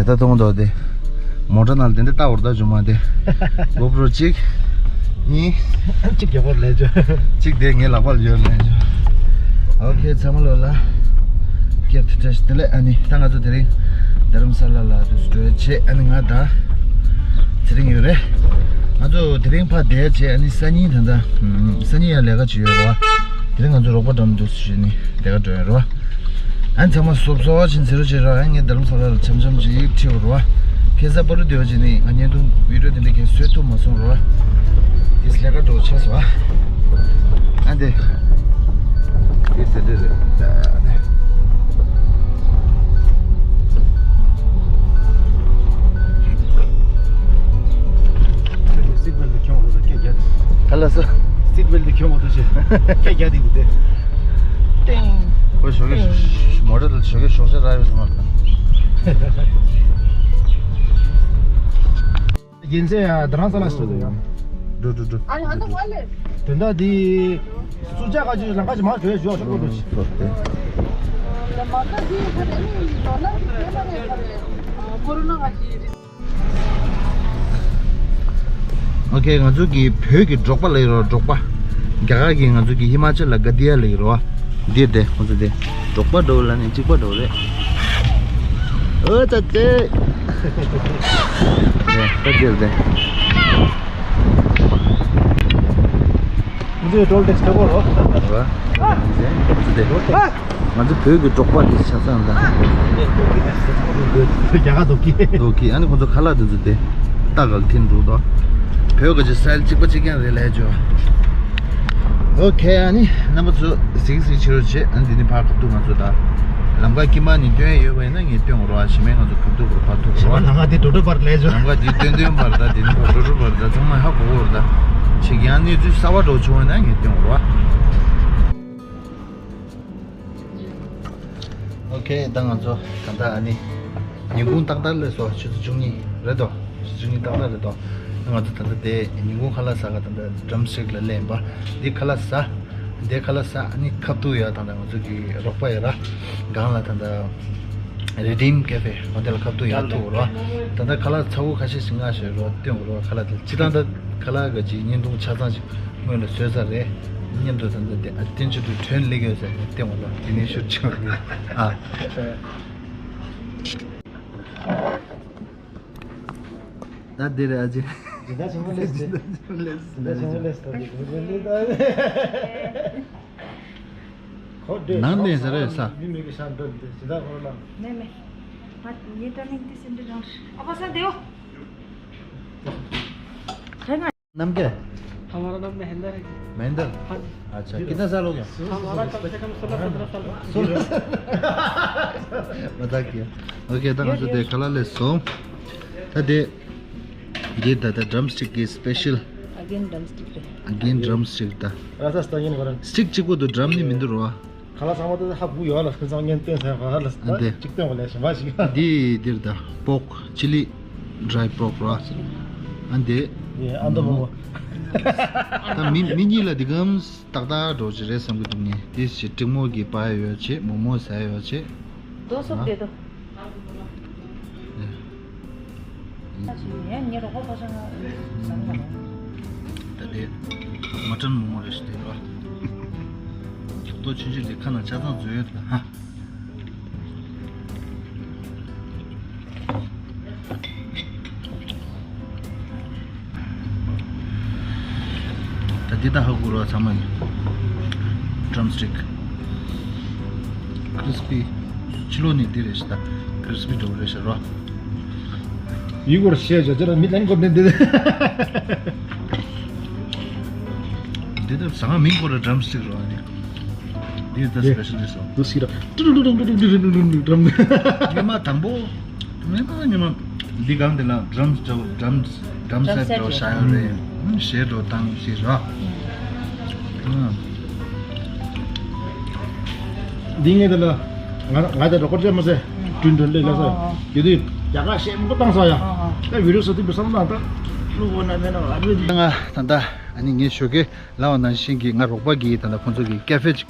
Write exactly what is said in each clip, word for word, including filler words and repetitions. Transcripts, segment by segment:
ད་གཏོང་དོ་དེ། མོ་ཊ་ནང་ལ་དེ་འདྲ་ལྟ་བར་ད་ཇུ་མ་དེ། གོ་པྲོ་གཅིག་གཉིས། གཅིག་རྒྱབ་པར་ལས་ཇོ། གཅིག་དེ་ངའི་ལག་པར་ཡོད་ལས་ཇོ། ཨོ་ཁེ་ཚང་མ་ལོ་ལ། ཀེབ་ཏི་ཏྲེ་ཤི་དེ་ལས་ཨ་ནི་ད་ང་ཚོ་དེ་རིང་དྷ་རམ་ས་ལ་ལ་དུ་སྤྲོད་ཆེ་ཨ་ནི་ང་ད། ཚེ་རིང་ཡོད་རེད། ང་ཚོ་དེ་རིང་ཕ་བསྡད་ཆེ་ཨ་ནི་སང་ཉིན་ད་ད། སང་ཉིན་ཡང་ལས་ཀ་ཅིག་ཡོད་རེད་བ། དེ་རིང་ང་ཚོ་རོགས་པ་འགྲམ་དུ་ཞུས་ནི་ལས་ཀ་འགྲོ་ཡོད་རེད་བ། ཨ་ནི་ཚང་མ་སོབ་སོ་བ་ཕྱིན་ཟེར་རོ་བྱེད་རོགས། ཨ་ངས་རྡ་རམ་ས་ལ་ལ་འཆམ་འཆམ་ཅིག་ཁྲིད་འོ་རོགས། ཁེ་ས་པ་རུ་སྡོད་བྱེད་ནི་ང་བརྙན་ཐུང་བི་ཌིའོ་དེ་འདྲ་ཁེ་བཟོས་ཐུབ་མ་སོང་རོགས། དེ་ལས་ཀ་འགྲོ་ཆགས་སོ། ཨ་འདི་དེ་དེ་འདྲ་རེད། སིཊ་བེལ་ཊི་གྱོན་འོ་རོགས་སྐད་རྒྱག་ག་ལ་སོ། སིཊ་བེལ་ཊི་གྱོན་འོ་རོགས་ཞེས་སྐད་རྒྱག་དེ་འདུག་སྟེ། ཏེང་། ཁོ་ཞོགས་ཀས་མོ་ཊ་དང་ཞོགས་ཀས་ཞོགས་ཇ་རག་ཡོད་སོང་ང་། རྒྱལ་མཚན་ཡང་རྡ་རམ་ས་ལ་ཞིག་ཡོད། འགྲོ་འགྲོ་འགྲོ། དོན་དག་འདི་སུ་ཅག་ག་ཅིག་ལམ་ཁ་ཅིག་མར་བྲོས་ཞོག་ཞོག་འགྲོ་འགྲོ། ཨོ་ཁེ། ང་ཚོ་གི་བོད་ཀྱི་འབྲོག་པ་ལབ་ཀྱི་རེད་བ། འབྲོག་པ། རྒྱ་གར་གྱི་ང་ཚོ་གི་ཧི་མ་ཅལ་ལ་ག་དི་ཡ་ལབ་ཀྱི་རེད་བ། འདིར་བསྡད་ཁོང་ཚོ་དེ། འབྲོག་པ་འདྲ་བོ་ལབ་ནས་གཅིག་པ་འདྲ་བོ་རེད། ཨོ་ཙ་ཙེ། ད་འདིར་བསྡད། ཁོང་ཚོའི་ཊོལ་ཊེག་སི་སྤྲད་དགོས་རེད་བ། ཨ། ཁོང་ཚོ་དེ། ང་ཚོ་བོད་ཀྱི་འབྲོག་པ་དེ་ཆ་ཚང་ད། རྒྱ་གར་རྡོ་སྐྱེས། རྡོ་སྐྱེས། ཨ་ནི་ཁོང་ཚོ་ཁ་ལག་དེ་ཚོ་དེ་རྟ་ག་ལ་འཐེན་འགྲོ་དོ། བོད་ག་ཅིག་སི་ཊལ་གཅིག་པ་གཅིག་རྐྱང་རེད་ལབ་བྱས། ཨོ་ཁེ། ཨ་ནི་རྣམ་པ་ཚོ་གཟིགས་གཟིགས་བྱེད་རོགས་བྱེད། ཨ་ནི་དེ་ནི་ཕར་ཁ་ཐུག་ང་ཚོ་ད་ལམ་ཁ་དཀྱིལ་མ་ནས་སྟོན་ཡོད་པ་ཡིན་ན་ངས་སྟོན་དགོས་རེད་བ། གཞན་མ་ང་ཚོ་ཁ་ཐུག་ག་ཕར་ཐུག་རེད་བ། ལམ་ཁ་དེ་འགྲོ་འགྲོ་བར་ལས་བྱས། ལམ་ཁ་དེ་སྟོན་སྟོན་བར་ད་དེ་ནི་ཕར་འགྲོ་འགྲོ་བར་ད་ཚང་མ་ཧ་གོ་གོ་རེད་ད། ཆེ་གི་ཡང་གནས་ཚུལ་གསར་པ་འགྲོ་བྱུང་བ་ན་ངས་སྟོན་དགོས་རེད་བ། ཨོ་ཁེ། ད་ང་ཚོ་ད་ལྟ་ཨ་ནི་ཉིན་གུང་ཏག་ཏག་ལས་སོ་ཆུ་ཚོད་བཅུ་གཉིས་རེད་དོ། ཆུ་ཚོད་བཅུ་གཉིས་ཏག་ཏག་རེད་དོ། ང་ཚོ་ད་ལྟ་དེ་ཉིན་གུང་ཁ་ལག་ཟ་ག་ད་ལྟ་ཌམ་སི་ཊིག་ལ་སླེབས་པ། འདི་ཁ་ལག་ཟ། འདི་ཁ་ལག་ཟ། ཨ་ནི་ཁ་ཐུག་ཡ་ད་ལྟ་ང་ཚོ་གི་རོགས་པ་ཡ་ར་སྒང་ལ་ད་ལྟ་རི་ཌིམ་ཀེ་ཕེ་འོ་དེ་ལ་ཁ་ཐུག་ཡ་ཐུག་རོ། ད་ལྟ་ཁ་ལག་ཚ་བོ་ཁ་ཤས་ཤིག་མངགས་བཞག་རོ། སྟོན་རོ། ཁ་ལག་དེ་སྤྱིར་བཏང་ད་ཁ་ལག་ག་ཅིག་བརྙན་ཐུང་ཆ་ཚང་ཞིག་སྔོན་ལ་བཟོས་ཚར་རེད། མཉམ་དུ་ད་ལྟ་དེ་ཨ་བསྟན་ཆུ་དུ་དྲོན་སླེབས་ཡོད་ཟེར་ནས་སྟེང་འོག་ལ་དེ་ནས་ཤུར་ཕྱིན་པ་རེད། ཨ། ད་འདི་རེད་ཨ་ཅེ། འདི་ད་ཆེན་པོ་ལེགས་ཟེར། འདི་ད་ཆེན་པོ་ལེགས་ཟེར། འདི་ད་ཆེན་པོ་ལེགས་ཟེར། འདི་ད་ཆེན་པོ་ལེགས་ཟེར། ཁོ་འདྲེ་ནང་ནས་ཟེར་རེད་ས། མི་མི་གི་ཤ་འདྲ་འདི་ཇི་ལྟར་ཁོ་ལ། མེ་མེ། ང་ངའི་ཏྲ་མིང་ཏི་སེ་འདྲི་རང་རེད། ཨ་ཕ་ས་དེའོ། ཁྱེད་ང་། नाम क्या है? हमारा नाम महेंद्र है जी। महेंद्र। हाँ जी। अच्छा, कितना साल हो गया? हमारा कम से कम सोलह सत्रह साल हुआ। सोलह। मजाक किया। ओके, ད་ང་ཚོ་དེ་ཁ་ལག་ལས་སོང་། ད་དེ། འདི་ད་ལྟ་ཌམ་སི་ཊིག་གི་སི་པེ་ཤལ། Again drumstick རེད། Again drumstick ད། ར་ས་སྟ་ཡིན་གོ་ར། སི་ཊིག་གཅིག་པོ་དུ་ཌམ་ནི་མི་འདུག་རོ། ཁ་ལག་ཚང་མ་དེ་ཧ་གོ་ཡོད་ལ་ཁོ་ཚང་ངན་སྟོན་ཟེར་ག་ལ་ཨ་འདི། གཅིག་སྟོན་གོ་ལས་གཞན་པ་ཞིག་འདི་འདིར་ད་པོག་ཅི་ལི་ཌི་རའི་པོག་རོ། ཨ་འདི། ཡེ་ཨ་འདི་མོ། ད་མི་མི་གཉིས་ལ་འདི་གམ་ཏག་ཏག་འགྲོ་ཅི་རེད་བསམ་གི་འདུག་ངས་དེ་ཞིག་ཀྲིག་མོ་གི་པ་ཡོད་ཆེ་མོ་མོ་ཟ་ཡོད་ཆེ། རྡོ་སོབ་བསྡད་དོ། ཡ། ད་ཅི་ཡང་ངའི་རོགས་པ་ཕ་ཆང་བཟང་མ་རེད། ད་དེ་མ་ཊན་མོག་མོག་རེད་ཤག་དེ་རོ། ཏོ་ཆུང་ཆུང་དེ་ཁ་ནང་ཆ་ཚང་བཟོས་ཡོད་ད་ཧ། ད་འདི་ད་ཧ་གོ་རོ་ཚང་མ་ནི། ཌམ་སི་ཊིག་ཁི་རི་སི་པི། ཕྱི་ལོགས་ནས་འདི་རེད་ཤག་ད། ཁི་རི་སི་པི་འདྲ་བོ་རེད་ཤག་རོ། ཡུལ་སྐོར་བཤད་བྱ་ཅི་ར་མི་ལན་སྐོར་ནས་འདི། འདི་ད་ཟ་ཁང་མིང་སྐོར་ར་ཌམ་སི་ཊིག་རོ་ཨ་ནི། འདི་ད་སི་པེ་ཤལ་ལི་སོ། འདུ་སི་ར། ཊུ་ཊུ་ཊུ་ཊུ་ཊུ་ཊུ་ཊུ་ཊུ། ཉི་མ་དང་པོ། མེད་པ་ཉི་མ་འདི་གང་དེ་ལ་ཌམ་སི་ཊིག་ཌམ་ཌམ་སི་ཊིག་འདྲ་བོ་བཞག་ཡོད་རེད། ཨང་གཞས་འདྲ་བོ་བཏང་ཞིག་ར། ཨང་། འདི་ངས་དེ་ལ་ང་ང་དེ་རོགས་སྐོར་བྱས་མ་ཟད་དྲུང་དྲུང་ལས་ལས་ས་ཡོད་དུས་རྒྱ་གར་གཞས་མང་པོ་བཏང་ས་ཡ། ད་བི་ཌིའོ་བཟོ་དུས་བསམ་བློ་བཏང་ད་ལུ་བོ་ན་མེད་ན་ཨ་ལུ་འདི། ང་ད་ལྟ་ཨ་ནི་ངས་ཞོགས་ཀས་ལབ་པ་ནང་བཞིན་གྱི་ང་རོགས་པ་གིས་ད་ལྟ་ཁོང་ཚོ་གི་ཀེ་ཕེ་ཅིག་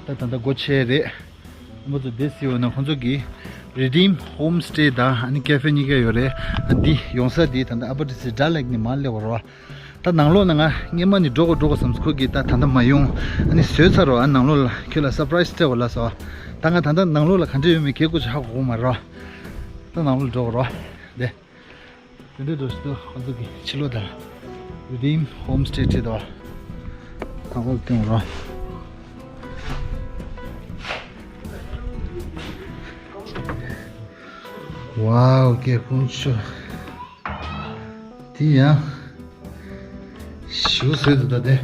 ད་ད་ལྟ་སྒོ་ཕྱེ་རེད། ཁོང་ཚོ་དེ་སི་འོ་ན་ཁོང་ཚོ་གི་ Redeem Homestay དང་ཨ་ནི་Cafe གཉིས་ཀ་ཡོད་རེད། ཨ་འདི་ཡོང་ས་འདི་ད་ལྟ་ཨ་པར་ཊི་སི་ཌལ་ལེག་ནས་མར་སླེབས་པ་རེད་བ། ད་ནང་ལོགས་ན་ང་སྔན་མ་ནས་འགྲོ་དགོས་འགྲོ་དགོས་བསམ་སོང་། ཁོ་གིས་ད་ད་ལྟ་མ་ཡོང་། ཨ་ནི་བཟོས་ཚར་རོ། ཨ་ནང་ལོགས་ལ་ཁྱོད་ལ་སར་པ་རའི་སི་སྤྲད་པ་ལ་སོ། ད་ང་ད་ལྟ་ནང་ལོགས་ལ་ག་འདྲ་ཡོད་མེད་གལ་དགོས་ཆ་ཧ་གོ་གི་མ་རེད་བ། ད་ནང་ལོགས་འགྲོ་དགོས་རེད་བ། དེ་དེ་འདྲའི་འགྲོ་ཞིག་འདུག་ཁོ་ཚོ་གི་ཕྱི་ལོགས་དང་། Redeem Homestay བྲིས་འདུག་ད་ཁོ་སྟོན་རོགས། ཝའོ། སྐྱེ་ཁུངས་ཆུ། དེ་ཡང་ཞིའུ་བཟོས་འདུག་ད་དེ།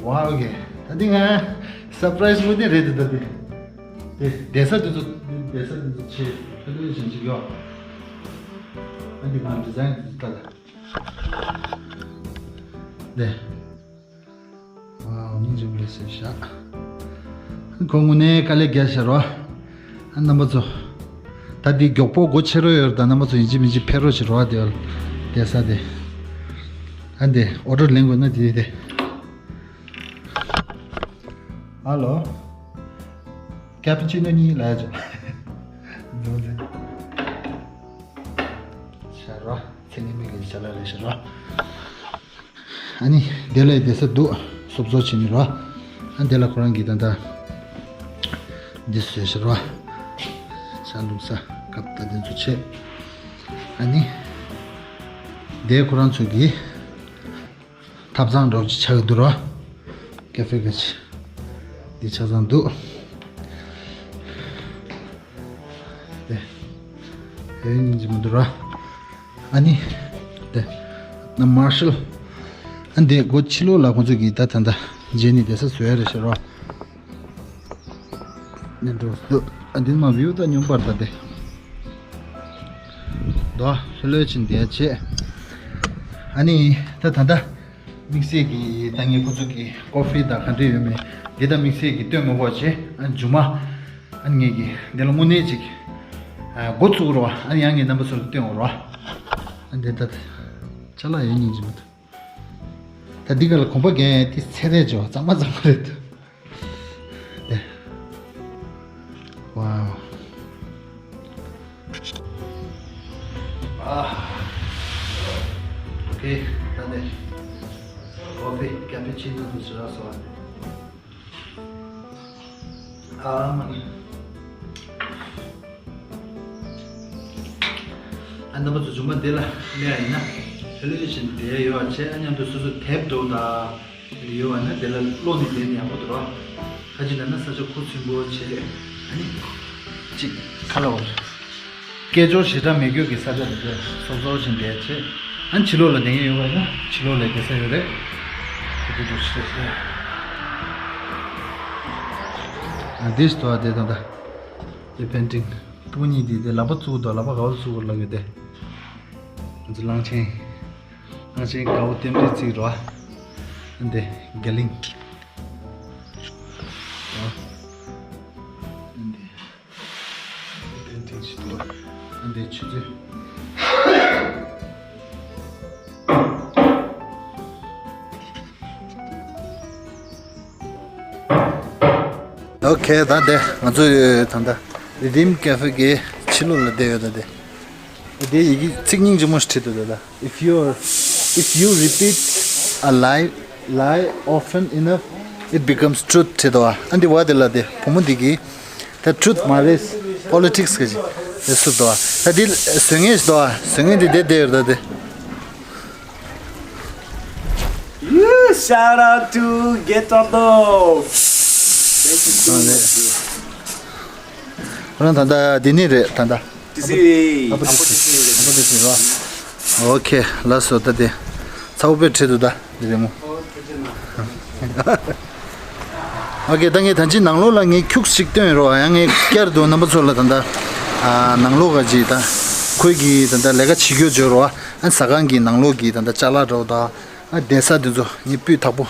ཝའོ་གི། ད་འདི་ང་སར་པ་རའི་སི་མུ་ཏིག་རེད་འདུག་ད་དེ། དེ་བསྡད་ས་དེ་ཚོ། བསྡད་ས་དེ་ཚོ་ཆེ་ལྷོད་ལྷོད་བྱེད་ཀྱི་ཡོད། ཨ་འདི་ང་ཌི་ཛའིན་དེ་ཚོ་ལྟ་ལ། དེ། ཨ་སྙིང་རྗེ་མོ་ལས་ཟེར་བཞག་ཁོ་དངོས་གནས་དཀའ་ལས་རྒྱག་ཤར་བ། ཨ་རྣམ་པ་ཚོ། ད་འདི་མགྱོགས་པོ་སྒོ་ཕྱེ་རོགས་ཡོད་ད། རྣམ་པ་ཚོ་ཡིན་གཅིག་མིན་གཅིག་ཕེབས་རོགས་བྱེད་རོགས། དེ་བསྡད་ས་དེ། ཨ་འདི་ཨོ་ཌར་ལེན་དགོས་ན་དེ་དེ། ཧ་ལོ། ཀེ་པུ་ཅི་ནོ་གཉིས་ལ་ཡ་ཅོ། འདུག་འདི། ཤར་བ། ཚེ་ངེས་མེད་ཀྱི་ཅ་ལག་རེད་ཤར་བ། ཨ་ནི་དེ་ལ་བསྡད་ས་འདུག་སོབ་སོབ་བྱེད་ནི་རོ། ཨ་དེ་ལ་ཁོ་རང་གིས་ད་ལྟ་འདི་བཟོས་ཤར་བ། ཤར་འདུག་ས་ཀབ་ད་དེ་ཚོ་བྱས། ཨ་ནི་དེ་ཁོ་རང་ཚོ་གིས་ཐབ་ཚང་འདྲ་བོ་ཅིག་ཆགས་ཀྱི་འདུག་རོ། ཀེ་ཧྥེ་ག་ཅིག་འདི་ཆ་ཚང་འདུག་དེ། ཧེ་སྙིང་རྗེ་མོ་འདུག་ར། ཨ་ནི། དེ། ན་མར་ཤལ། ཨ་འདི་སྒོ་ཕྱི་ལོགས་ལ་ཁོང་ཚོ་གིས་ད་ད་ད་རྗེས་ནི་བསྡད་ས་བཟོ་ཡ་རེད་ཤར་ར། ནས་འགྲོ་སྡོད། ཨ་འདི་མ་བིའུ་ད་སྙོམས་པར་ད་དེ། དོ། ལྷོད་ལྷོད་ཕྱིན་བསྡད་བྱས། ཨ་ནི། ད་ད་ད། དམིགས་བསལ་གྱི་ད་ངས་ཁོ་ཚོ་གི་ཀོ་ཧྥི་དང་ག་འདྲ་ཡོད་མེད་འདི་ད་དམིགས་བསལ་གྱི་སྟོན་མི་དགོས་བྱས། ཨ་མཇུག་མ། ཨ་ངས་ཀྱི་འདི་ལ་དངོས་གནས་ཅིག་ཨ་འགོ་ཚུགས་རོགས། ཨ་ཡང་ངས་རྣམ་པ་ཚོ་ལ་སྟོན་རོགས། ཨ་འདི་ད་ཅ་ལག་ཡོད་སྙིང་རྗེ་མི་འདུག་ད་འདི་ག་ལ་གོམ་པ་རྒྱག་ཡ་དེ་ཚད་རེད་ཅོ། གཙང་མ་གཙང་མ་རེད་འདུག་དེ། ཝའོ། ཨ། ཨོ་ཁེ། ད་ནས་ཀོ་ཧྥི་ཀེ་པུ་ཅི་ནོ་དུ་ཟེར་ར་སོང་། ཨ་མ་ནི། ཨ་རྣམ་པ་ཚོ་མཇུག་མ་འདི་ལ་སླེབས་ཡིན་ན། ཕེ་ལེ་ཤན་དེ་ཡོད་བྱས། ཨ་མཉམ་དུ་སོ་སོ་དེབ་འདུག་ད། ཡོད་བ་ན་དེ་ལ་ཀློག་ནས་བསྡད་ན་ཡག་པོ་འདུག་ར། ཁ་ཅིག་ལ་ན་ས་ཆ་ཁུ་ཚུན་པོ་བྱས། ཨ་ནི། ཅིག་ཁ་ལ་བར། སྐད་ཅོར་ཞེ་དྲག་མེད་རྒྱུ་གི་ས་ཆ་དེ་ཚོ་སོབ་སོབ་ཞིག་བསྡད་བྱས། ཨ་ཕྱི་ལོགས་ལ་བསྡད་མཁན་ཡོད་པ་ན་ཕྱི་ལོགས་ལ་བསྡད་ས་ཡོད་རེད། དེ་འདྲ་འདུག་ཞེས། ཨ་འདི་སྟོ་བ་དེ་དང་ད། དེ་པེན་ཊིང་། སྤུ་གུ་གཉིས་དེ་དེ་ལག་པ་བཙུགས་འདུག་ལག་པ་ག་བར་བཙུགས་ལབ་ཡོད་དེ། ང་ཚོ་གླང་ཆེན། གླང་ཆེན་དགའ་བོ་རྟེན་འབྲེལ་བརྩི་རོ། ཨ་འདི་རྒྱ་གླིང་། ཨ་འདི། པེན་ཊིང་ཞིག་འདུག་ཨ་འདི་ཆུ་ཚོད། ཨོ་ཁེ། ད་འདི་ང་ཚོ་ད་ལྟ་རི་ཌིམ་ཀེ་ཧྥེ་གི་ཕྱི་ལོགས་ལ་བསྡད་ཡོད། ད་འདི་འདི་ཡི་གེ་ཚིག་སྙིང་རྗེ་མོ་ཞིག་བྲིས་འདུག་ད་ལྟ། If you are, if you repeat a lie, lie often enough, it becomes truth བྲིས་འདུག་ཨ་འདི་བ་དེ་ལ་དེ་བུ་མོ་འདི་གིས་ད་ཊུ་རུཐ་མ་རེད། པོ་ལི་ཊིག་སི་གི་ཞིག་དེ་སུ་འདུག་ད་འདི་བཟོ་མཁན་ཞིག་འདུག་བཟོ་མཁན་འདི་བསྡད་བསྡད་ཡོད། ད་འདི། You shout out to Get on the. Thank you so much. ཁོ་རང་ད་ལྟ་འདི་ནས་རེད་ད་ལྟ། དེ་སི་ཨ་ཕོ་དེ་སི་ཨ་ཕོ་དེ་སི་རེད། ཨ་ཕོ་དེ་སི་རེད་བ། ཨོ་ཁེ། ལགས་སོ། ད་དེ་ཚ་བོ་དཔེ་ཁྲིད་འདུག་ད་འདི་རེད་མོ། ཨོ་ཁེ། ད་ངས་ད་ཅི་ནང་ལོགས་ལ་ངས་ཁྱུག་ཅིག་སྟོན་རོགས། ཡང་ངས་བསྐྱར་དུ་རྣམ་པ་ཚོ་ལ་ད་ལྟ་ཨ་ནང་ལོགས་ག་ཅིག་ད་ཁོས་ཀྱིས་ད་ལྟ་ལས་ཀ་བྱེད་རྒྱུ་བརྗོད་རོགས། ཨ་ཟ་ཁང་གི་ནང་ལོགས་ཀྱི་ད་ལྟ་ཅ་ལག་འདྲ་བོ་དང་། ཨ་བསྡད་ས་དེ་ཚོ་ངས་སྤུས་དག་པོ་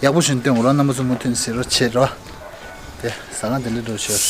ཡག་པོ་ཞིག་སྟོན་འོ་ར། རྣམ་པ་ཚོ་མུ་མཐུད་གཟིགས་རོགས་བྱེད་རོགས། དེ་ཟ་ཁང་དེ་འདྲ་འགྲོ་ཤོག་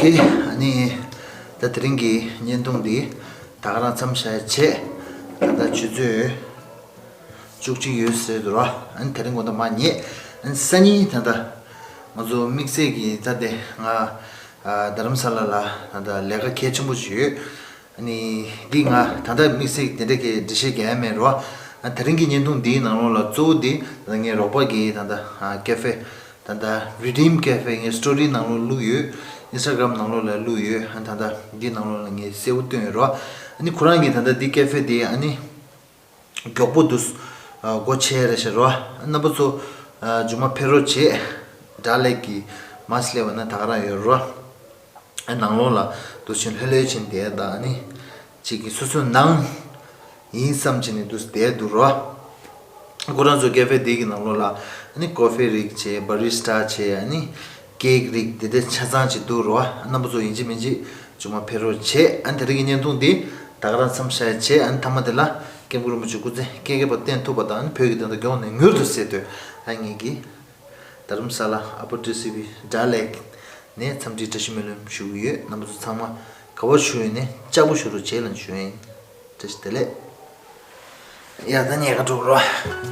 ཨ་ནི་ད་དེ་རིང་གི་བརྙན་ཐུང་འདི་ད་ག་རང་མཚམས་བཞག་བྱས། ད་ལྟ་ཆུ་ཚོད་བཅུ་གཅིག་ཡོད་ཟེར་འདུག་ར། ཨ་ནི་དེ་རིང་དགོང་དག་མ་ཉལ། ཨ་ནི་སང་ཉིན་ད་ལྟ་ང་ཚོ་དམིགས་བསལ་གྱི་ད་ལྟ་ང་རྡ་རམ་ས་ལ་ལ་ད་ལྟ་ལས་ཀ་གལ་ཆེན་པོ་ཞིག་ཡོད། ཨ་ནི་འདི་ང་ད་ལྟ་དམིགས་བསལ་དེ་འདྲ་གི་འགྲེལ་བཤད་རྒྱག་ཡ་མེད་རོ། ཨ་དེ་རིང་གི་བརྙན་ཐུང་འདིའི་ནང་ལོགས་ལ་གཙོ་བོ་འདི་ད་ལྟ་ངའི་རོགས་པ་གི་ད་ལྟ་ཨ་ཀེ་ཧྥེ། ད་ལྟ་Redeem Cafe ངའི་སི་ཊོ་རི་ནང་ལོགས་བླུགས་ཡོད། ཨིན་སི་ཊ་གྷ་རམ་ནང་ལོགས་ལ་བླུགས་ཡོད། ཨ་ད་ལྟ་འདི་ནང་ལོགས་ལ་ངས་གསལ་པོ་བཏོན་ཡོད་རོ། ཨ་ནི་ཁོ་རང་གི་ད་ལྟ་འདི་ཀེ་ཧྥེ་འདི་ཨ་ནི་མགྱོགས་པོ་འདུག་ཨ་སྒོ་ཕྱེ་རེད་ཤག་རོ། རྣམ་པ་ཚོ་ཨ་མཇུག་མ་ཕེབས་རོགས་བྱེད། དགྲ་ལྷ་གི་མ་སླེབས་པ་ན་ད་ག་རང་ཡོད་རོ། ཨ་ནང་ལོགས་ལ་འདུག་ཕྱིན་ལྷོད་ལྷོད་ཕྱིན་བསྡད་དང་ཨ་ནི་གཅིག་གིས་སོ་སོའི་ནང་ཡིན་བསམ་བྱས་ནས་འདུག་བསྡད་འདུག་རོ། ཁོ་རང་ཚོ་ཀེ་ཧྥེ་འདི་གི་ནང་ལོགས་ལ་ཨ་ནི་ཀོ་ཧྥེ་རིགས་བྱས། བ་རི་སི་ཊ་བྱས། ཨ་ནི་ཀེག་རིགས་དེ་འདྲ་ཆ་ཚང་ཅིག་འདུག་རོ། རྣམ་པ་ཚོ་ཡིན་གཅིག་མིན་གཅིག་མཇུག་མ་ཕེབས་རོགས་བྱེད། ཨ་ནི་དེ་རིང་གི་བརྙན་ཐུང་འདི་ད་ག་རང་མཚམས་བཞག་བྱས། ཨ་ནི་མཐའ་མ་དེ་ལ་ཀེམ་ཀུ་རིན་པོ་ཆེ་སྐུ་ཚེ་བསྐལ་བརྒྱའི་བར་བརྟན་ཐུབ་པ་དང་། ཨ་ནི་བོད་ཀྱི་བདེན་མཐའ་མགྱོགས་ནས་མྱུར་དུ་གསལ་འདོད། ཨ་ངེད་ཀྱིས་རྡ་རམ་ས་ལ་ཨ་པར་ཊི་སི་བི་དགྲ་ལྷ་ནས་འཚམས་འདྲིའི་བཀྲ་ཤིས་སྨོན་ལམ་ཞུ་གི་ཡོད། རྣམ་པ་ཚོ་ཚང་མ་ག་བ་བཞུགས་ཡོད་ནའི་ལྕགས་པོ་བཞུགས་རོགས་བྱེད་ལབ་ཞུ་ཡིན། བཀྲ་ཤིས་བདེ་ལེགས། ཡ་ད་ཉལ་ཁ་འགྲོ་རོགས།